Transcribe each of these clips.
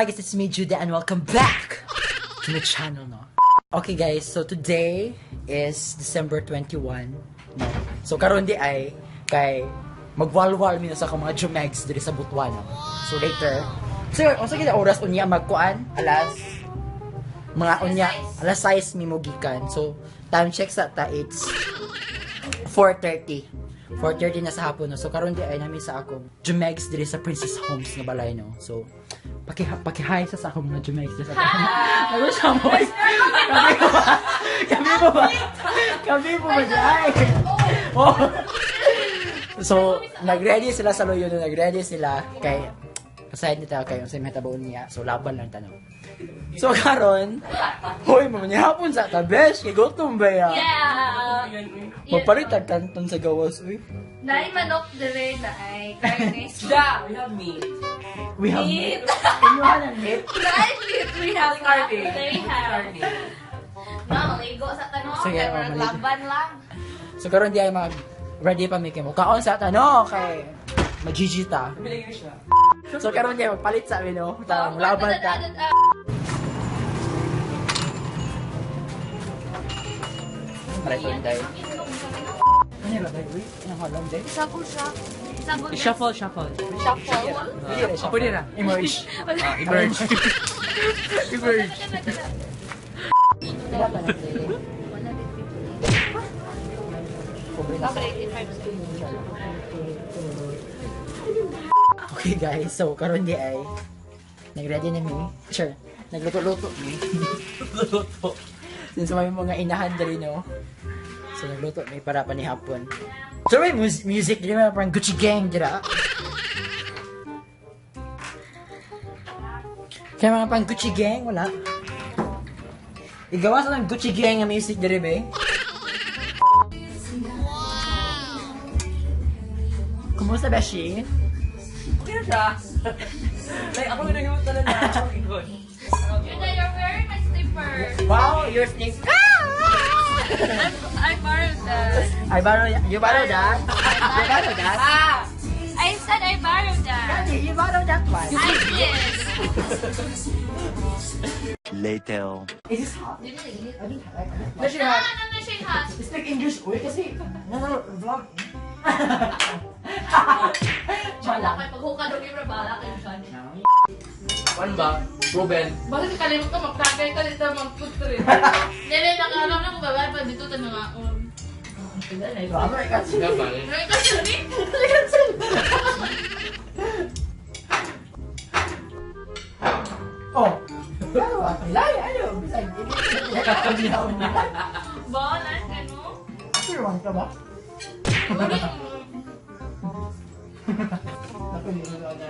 Hi guys, it's me, Judah, and welcome back to my channel, no? Okay guys, so today is December 21, no? So karon diay kay magwalwal mi na sa akong mga jumegs diri sa Butuan, no? So later, so unsa gid oras unya magkuan? Alas mga unya, alas 6 mi mogikan. So time check sa ta, it's 4:30. 4:30 na sa hapon, no? So karon diay nami sa akong jumegs diri sa Princess Homes nga balay, no? So paki-hi sa akong mga jumegs diri sa. Hi. Sa mo. Kami mo ba? Kami mo ba? Kami mo ba diay? Oh. So nag-ready sila sa luyo, no? Nag-ready sila kay aside nito kay unsay mahitabo niya. So laban lang tanong. So karon, hoy, mamanihapon sa ta, besh, kay gutom ba ya? Yeah. Magpalit ang kanton sa gawas, uy. Naay manok dire, naay karne. Yeah, we have meat. We have Meat. Inyuhan ang meat. Naay meat, we have Carne. They have. Carne. No, maligo sa tanong. Sige, Kay oh, murag maligo. laban lang. So karon diay mag ready pa mi kay mo. Kaon sa tanong kay ma-GG ta. Bili siya. So karon diay magpalit sa amin, no. Ta laban ta. Pareto day. Ano ba day? Uy, ano alam day? Shuffle siya. Shuffle. Shuffle, shuffle. Shuffle. Pwede ra. Pwede ra. Emerge. Emerge. Emerge. Pila pa na day? Pobre na sa- Okay guys, so karon diay nag-ready na mi. Sure, nagluto-luto mi. Luto. Since may mga inahan diri, no. So nagluto mi para panihapon. So may music diri, mga parang Gucci Gang dira. Kaya mga pang Gucci Gang, wala. Igawa sa ng Gucci Gang ang music diri be. Kumusta, Beshi? Okay na siya. Like, ako na nahimot na lang ako. Good. Judah, you're wearing my slipper. Wow, your snake. I borrowed that. I borrow, you borrow that? You borrow that? Ah! I said I borrowed that. Daddy, you borrow that one. I did. Later. Is this hot? I don't like it. Na siya. No, no, no, she has. Speak English, uy, kasi nasa vlog. Wala kay paghuka daw yung bala kayo siya. Ano ba? Ruben. Bakit kalimot ka, magtagay ka dito, magputri. Dili, nakaalam na kung babae pa dito, tanong ako. Ay, kasi Oh. Ano ba? Lay, ano? Bisag, hindi na Balan, ano? Sure, ka ba? Uli.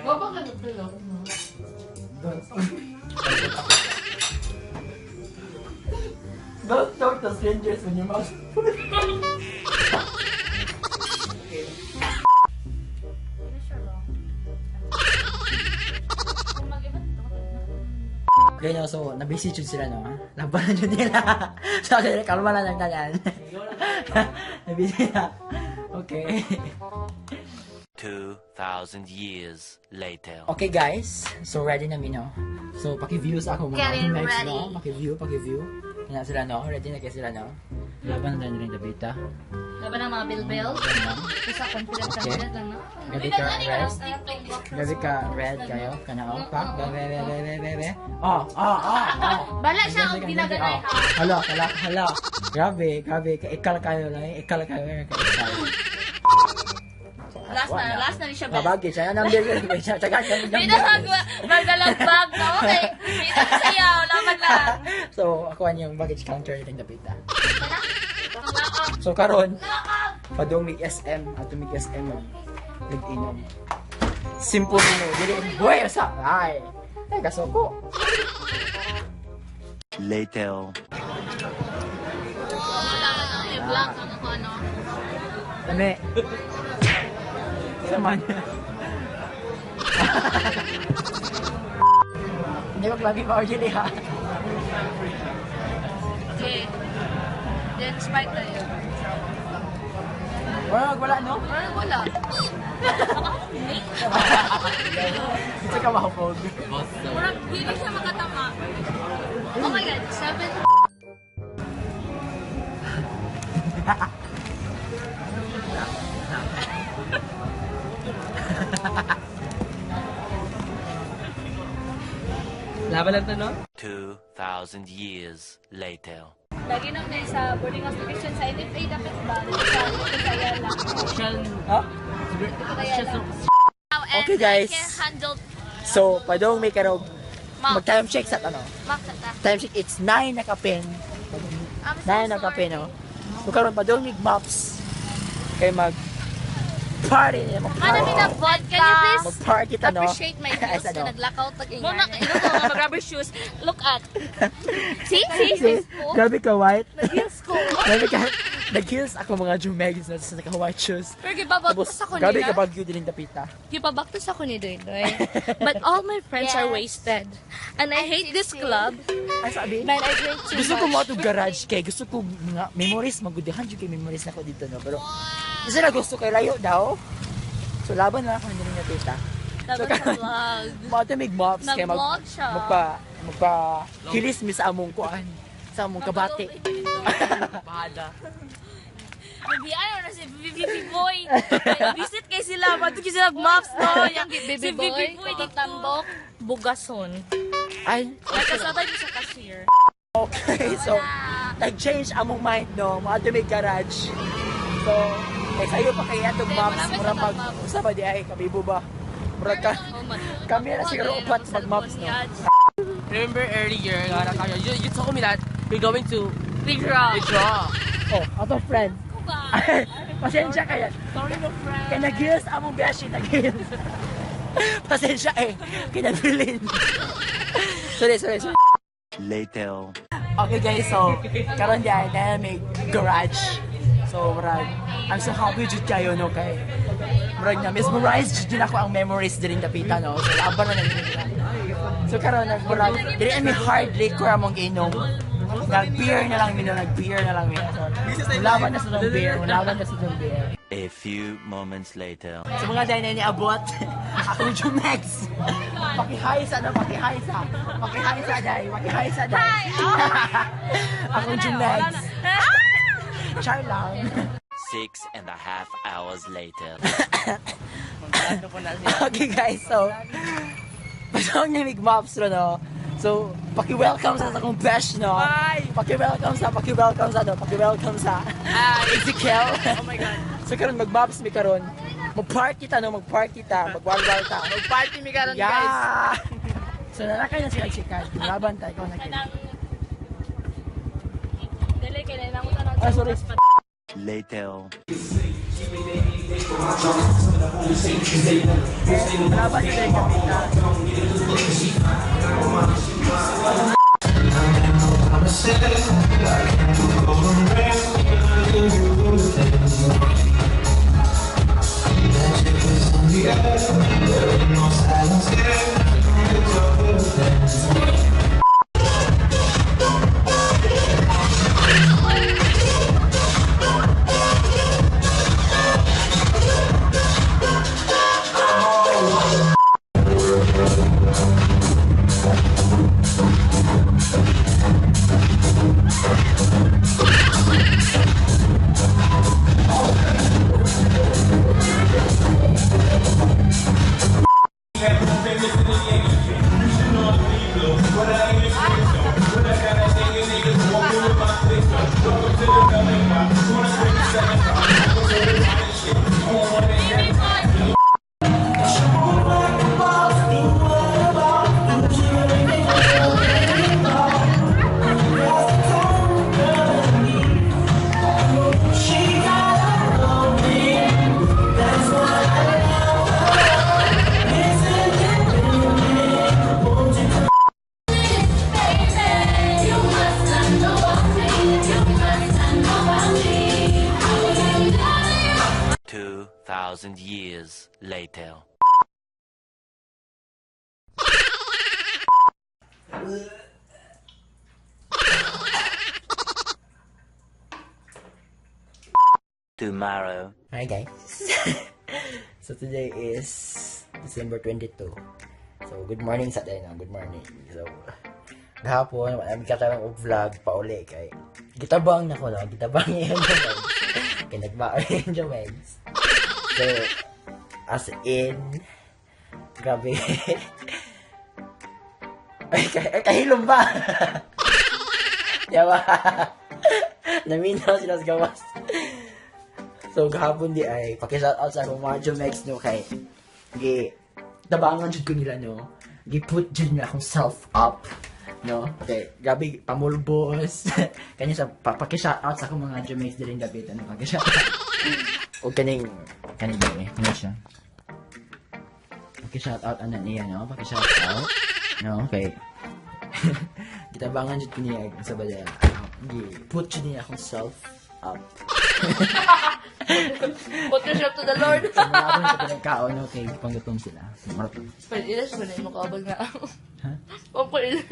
Baba ka na pala. Don't talk to strangers when your mouth is full. Okay, no, so, nabisi jud sila, no? Labanan jud nila. So, okay, kalma lang ang tanan. Nabisi na. Okay. 2,000 years later. Okay, guys. So, ready na mi, no? So, paki-view sa ako mga Getting next, ready. no? Paki-view, paki-view. Kaya sila, no? Ready na kayo sila, no? Laban na rin Davita. Laban ang mga bilbil. Basta confident, confident lang, no? Gabi ka, red. Gabi ka, red kayo. Kana, oh, pak. Be, be, be, be, be, be. Oh, oh, oh, oh. Bala siya ang ginaganay, ha? Hala, hala, hala. Grabe, grabe. Ikal kayo lang. Ikal kayo. Ikal. Last na ni siya, Bel. Mabagi siya. Number yun. Tsaka siya. Hindi na magdalang bag, no? Okay. Hindi na sayaw, laban lang. So, ako ang yung baggage counter ng Davita. So, karon padung mig SM, ato mig SM mag nag-inom. Simple no, dili boy sa ay. Ay kasuko. Later. May black ang ako, ano? Ame. Sama niya. Hindi ko lagi pa RJ ha. Okay. Then, Sprite tayo. Wala, wala no? Parang wala. Ito ka mahapog. Murag, hindi siya makatama. Oh my God, 7. Laban lang to, no? 2,000 years later. Lagi nang na sa boarding house location sa NFA dapat ba? Sa Ayala. Shell. Ha? Shell. Okay, guys. I can handle So, padong may karog. Map. Mag-time check sa ano. Map sa ta. Time check, it's 9 na kapin. I'm so 9 na sorry. kapin, no? So, karon padong mig maps. Kay mag party niya, Ano mag-party. na vodka? Can you please Mag-party ta, no? appreciate my heels Ay, ano? na naglakaw tag ingay. Muna, ino ko mga rubber shoes. Look at. See? See? Sis, See? grabe ka white. Heels ko. Grabe ka. Nag-heels ako mga jumegis na sa naka-white shoes. Pero gibabagtos ako grabe nila. ka bagyo din dapita. Gibabagtos ako ni Doy Doy. But all my friends are wasted. And I hate this club. Ay, sabi? Man, I drink too Gusto ko much. mo itong garage kay gusto ko mga memories magudihan jud kay memories nako dito no pero gusto na gusto kay layo daw. So laban na ako hindi niya tita. Dapat sa vlog. Mo ato mig mops kay mag Nag-vlog siya. magpa magpa hilis mi sa among kuan sa among kabati. Bahala. Baby, ano na si BBB Boy. Visit kay sila. Bato kay sila maps, no? Yung si BB Boy dito. Tambok, Bugason. Ay, Nakasabay ko sa cashier. okay. So nag-change among mind no. Mo ato mig garage. So kay sayo pa kay atong Hindi, mops wala pa mura sa mag maps. usa ba di ay kabibo ba? Mura ka kami na siguro upat mag maps no. Remember earlier, you told me that we're going to Withdraw. withdraw. Oh, ato friend. Pasensya kaya. Sorry, no friend. Kaya nag-heels among beshi, nag-heels. Pasensya eh. Kinabilin. Sorry, sorry, sorry. Later. Okay guys, so karon di ay na may garage. So murag, I'm so happy jud kayo no kay murag na mesmerize jud din ako ang memories diring dapita no. So laban na nang. So karon nag murag diri ay may hard liquor among inom. Nag-beer na lang mi no, nag-beer na lang mi. So, laban na sa dong beer, laban na sa dong beer. A few moments later. Sa mga dahil na niabot, akong Jumex. Pakihi sa ano, pakihi sa. Pakihi sa dahil, pakihi sa dahil. Akong Jumex. Char lang. 6.5 hours later. Okay guys, so, pasok na mig maps ro, no. So, paki-welcome sa akong besh, no. Bye! Paki-welcome sa, paki-welcome sa, no. Paki-welcome sa. Ezekiel. Oh my God. So karon mag-maps mi karon. Mag-party ta no, mag-party ta, magwalwal ta. Mag-party mi karon, guys. Yeah. So nanakay na sila chika. Laban ta ikaw na kay. Dali, kailangan ko tanong. Ah, sorry. Later. Laban sila yung kapita. 2,000 years later. Tomorrow. Hi guys. So today is December 22. So good morning sa tayo na. Good morning. So gahapon wala mi katarong og vlog pauli kay gitabang na ko no, gitabang yung Jomegs. Kay nagbaon yung Jomegs. So as in grabe. Ay, ay, kahilom ba? Yawa. Naminaw sila sa gawas. So gahapon di ay paki-shout out sa akong mga Jomex no kay gi tabangan jud ko nila no. Gi-put jud nila akong self up no. Okay, grabe pamulbos. Kanya sa paki-shout out sa akong mga Jomex diri dapat ano paki-shout out. O kaning kaning ba eh, ano siya? Paki-shout out ana niya no, paki-shout out. No, okay. Gitabangan jud ko niya sa balay. Gi put jud niya akong self up. Put yourself to the Lord. So, mga ako sa pinagkaon, okay, panggutom sila. Pwede ilas ba na yung makabag na? Ha? Pwede.